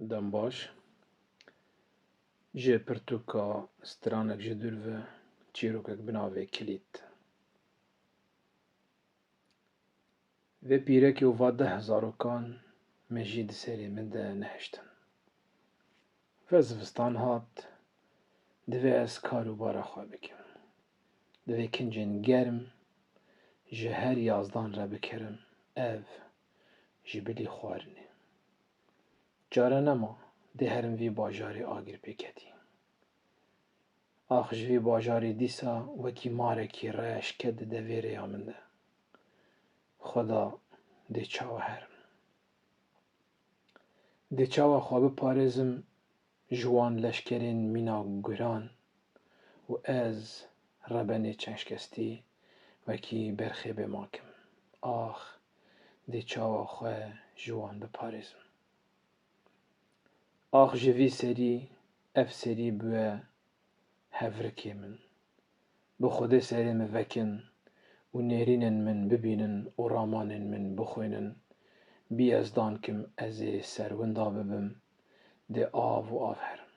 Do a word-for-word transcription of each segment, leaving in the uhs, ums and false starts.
Dem baş. Ji pirtûka Stranek ji dûr ve çîrokek bi navê Kilît. Vê pîrekê û va deh zarokan mejî di serê min de nehiştin. Ve zivistan hat, divê ez kar û bara xwe bikim. Divê kincên germ ji her yazdan re bikerim, ev ji bilî xwarinê. Çare nema, dê herim vî bajarê agir pê ketî. Ax ji vî bajarê dîsa wekî marekî reş ket dide vê rêya min de. Xweda, dê çawa herim? Dê çawa xwe biparêzim ji wan leşkerên mîna guran û ez rebenê çengşkestî wekî berxê bêma kim? Ax, dê çawa xwe ji wan biparêzim? Ax ji vî serî, ev serî bûye hevrikê min. Bi Xwedê serê min vekin û nêrînên min bibînin û ramanên min bixwînin, bî ez dan kim ez ê ser winda bibim, dê av û av herim.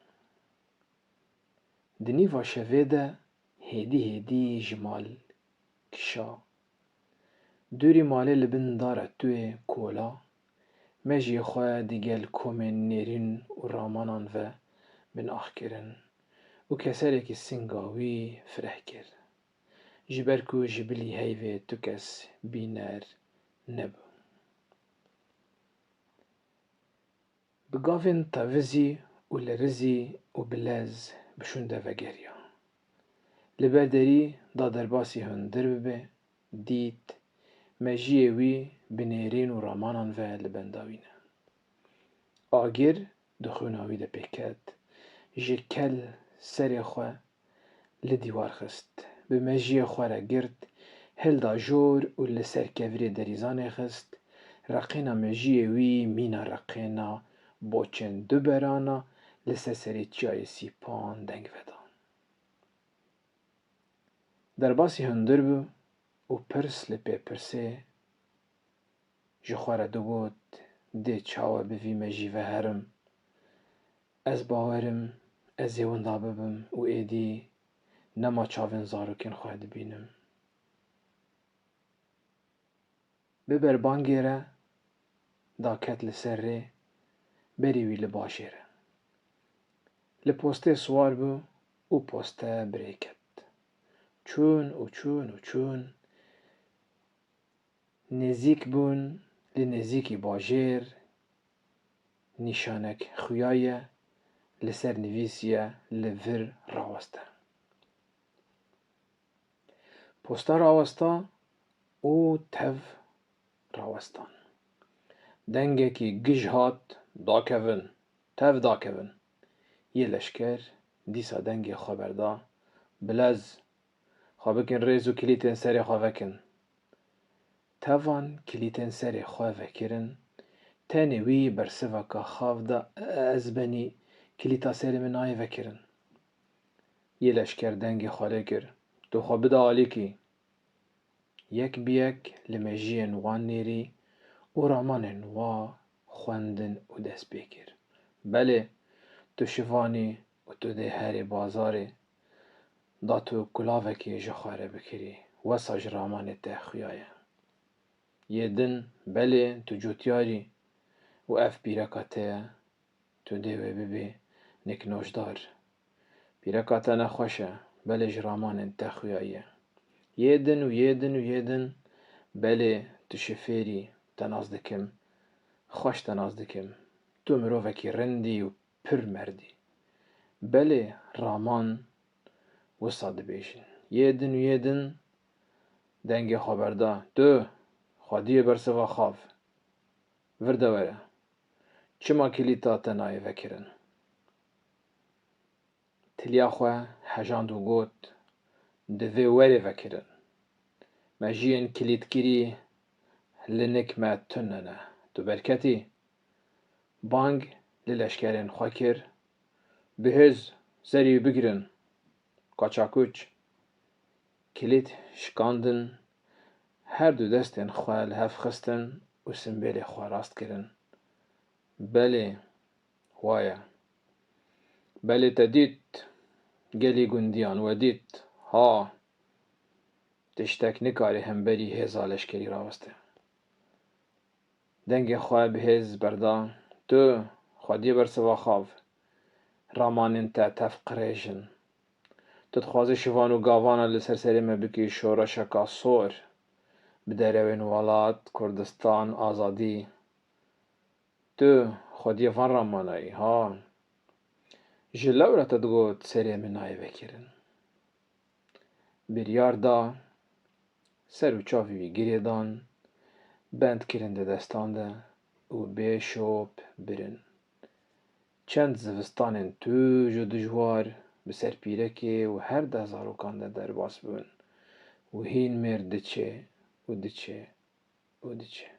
Di nîva şevê de hêdî hêdî ji mal kişa. Dûrî malê li bin dara tuyê kola, mejiyê xwe digel komên nêrîn û ramanan ve bin ax kirin û keserekî singa wî fireh kir. Ji ber ku ji bilî heyvê tu kes bîner nebû. Bi gavên tevizî û li rizî û bi lez bi şûnde vegeriya. Li ber derî da derbasî hundir bibe, dît mejiyê wî bi nêrîn û ramanan ve li benda wî ne. Agir di xwîna wî de pê ket, ji kel serê xwe li dîwar xist, bi mejiyê xwe re girt, hilda jor û li ser kevirê derîzanê xist, reqêna mejiyê wî mîna reqêna boçên du berana li ser serê çiyayê Sîpan deng vedan. Derbasî hundir bû û pirs li pê pirsê ji xwe re digot, dê çawa bi vî mejî ve herim? Ez bawerim ez ê winda bibim û êdî nema çavên zarokên xwe dibînim. Bi berbangê re daket li ser rê, berî wî li bajêr e. Li postê siwar bû û poste bi rê ket. Çûn û çûn û çûn. Nêzîk bûn, li nêzîkî bajêr nîşanek xuya ye, li ser nivîsiye li vir raweste. Posta rawesta û tev rawestan. Dengekî gij hat, dakevin, tev dakevin. Yê leşker dîsa dengê xwe berda, bilez, xwe bikin rêz û kilîtên serê xwe vekin. Tevan kilîtên serê xwe vekirin, tenê wî bersivaka xav da, ez benî kilîta serê min nayê vekirin. Yê leşker dengê xwe lê kir, tu xwe bide alîkî. Yek bi yek li mejiyên wan nêrî û ramanên wa xwendin û dest pê kir. Belê, tu şivanî û tu dê herê bazarê, da tu kulavekê ji xwe re bikirî, wesa ji ramanê te xuya ye. Yê din, belê, tu cotyarî û ev pîreka te ye, tu dê wê bibê niknojdar. Pîreka te nexweş e, belê ji ramanên te xuya ye. Yê din û yê din û yê din, belê tu şifêrî, te nas dikim, xweş te nas dikim. Tu mirovekî rindî û pir merdî. Belê raman wisa dibêjin. Yê din û yê din dengê xwe berda. Tu, xwediyê bersiva xav. Vir de were. Çima kilîta te nayê vekirin? Tiliya xwe hejand û got, divê were vekirin. Mejiyên kilîtkirî li nik me tune ne. Tu berketî? Bang li leşkerên xwe kir, bihêz serî bigirin. Kaçakûç. Kilît şikandin, her du destên xwe li hev xistin û simbêlê xwe rast kirin. Belê, Waye. Belê te dît, gelî gundiyan we dît, ha, tiştek nikarî hemberî hêza leşkerî raweste. Dengê xwe bi hêz berda, tu, xwediyê bersiva xav, ramanên te tev qirêj in. Tu dixwazî şivan û gavana li ser serê me bikî şoreşeka sor, bi derewên welat, Kurdistan, azadî. Tu xwediyê van ramanayî, ha? Ji lewra te digot serê min nayê vekirin. Biryar da, ser û çavê wî girê dan, bend kirin di destan de û bê şop birin. Çend zivistanên tûj û dijwar bi ser pîrekê û her deh zarokan de derbas bûn û hîn mêr diçe û diçe û diçe.